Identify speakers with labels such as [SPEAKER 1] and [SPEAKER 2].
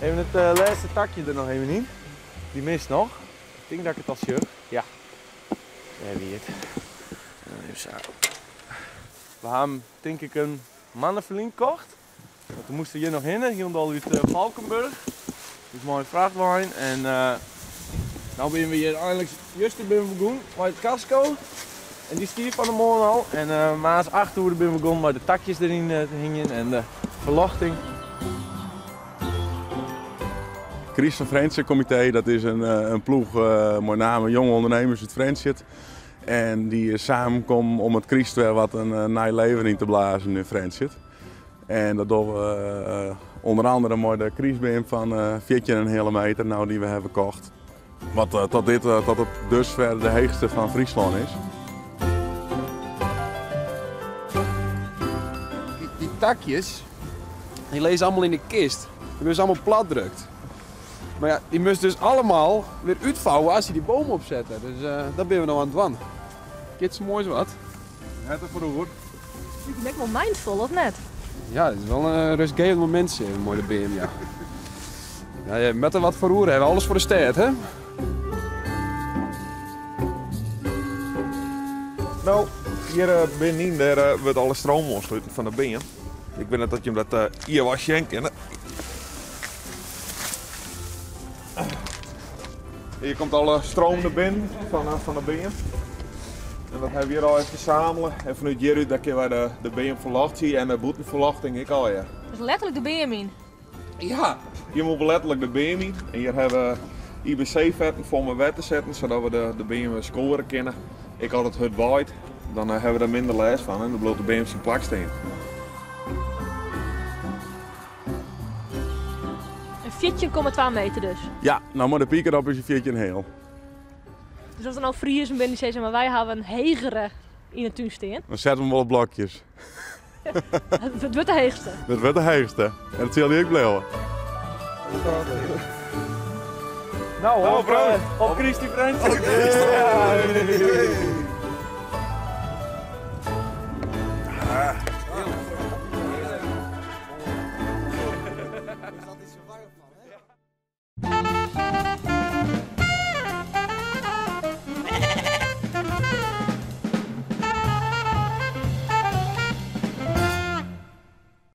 [SPEAKER 1] Even it eh, lêste takje der noch even yn. Dy mist noch. Ik tink dat ik it al sjoch. Ja, dêr wie it. Even sa. We ha him tink ik in moanne ferlyn kocht. Want we moasten hjir noch hinne, hielendal út eh, Valkenburg. Dus mei in frachtwein. En uh, no binne we hjir einliks, juster binne we begûn mei it kasko. En dy stie fan 'e moarn al. En uh, moarns 8 oere binne we begûn mei de takjes deryn te hingjen en de ferlochting.
[SPEAKER 2] Kryst fan Frjentsjer Comité, dat is in, in ploech mei name jonge ûndernimmers út Frjentsjer. En dy is samenkommen om it kryst wer wat in nij leven yn te blazen yn Frjentsjer. En dat dogge we ûnder andere mei de krystbeam fan 14,5 meter, nou die we hawwe kocht. Wat tot dit, tot op dusver de heechste fan Fryslân is.
[SPEAKER 3] Dy takjes, dy lizze allemaal yn de kist. Dy wurde allemaal plat drukt. Mar ja, dy moatst dus allemaal wer útfouwe as je dy boom opsette. Dus uh, dat binne we no oan it dwaan. Giet sa moai as wat.
[SPEAKER 2] Het er foar
[SPEAKER 4] Je bent ek wol mindful, of net?
[SPEAKER 3] Ja, dit is wol in rustgevend momint, mei de beam, ja. Ja, je moatte der wat foar oer hawwe, alles foar de stêd, hè?
[SPEAKER 5] No, hjir eh, binnenyn dêr eh, wurdt alle stroom oansluten fan de beam. Ik wit net dat jim dat eh, hjir wol sjen kinne. Hier komt alle stroom nei binnen fan, fan de beam. En dat hawwe we hjir al even ferzamele. En fanút hjirút dan kinne wy de, de beam ferlochtsje en de bûtenferlochting ek al, ja.
[SPEAKER 4] Dus letterlik de beam yn?
[SPEAKER 5] Ja, hjir moatte we letterlik de beam yn. En hjir hawwe we IBC-fetten fol mei wetter setten, sadat we de, de beam skoare kinne. Ek as it hurd waait, dan hawwe we der minder lêst fan en dan bliuwt de beam syn plak stean.
[SPEAKER 4] In 14,2 meter dus.
[SPEAKER 2] Ja, no mei de pyk derop is hy 14 heal.
[SPEAKER 4] Dus as der no Friezen binne dy't sizze, mar wy hawwe in hegere yn 'e tún stean.
[SPEAKER 2] Dan sette we him wol op blokjes.
[SPEAKER 4] It wurdt de heechste.
[SPEAKER 2] It wurdt de heechste. En dat sil dy ek bliuwe.
[SPEAKER 1] No, op, op Kryst yn Frjentsjer.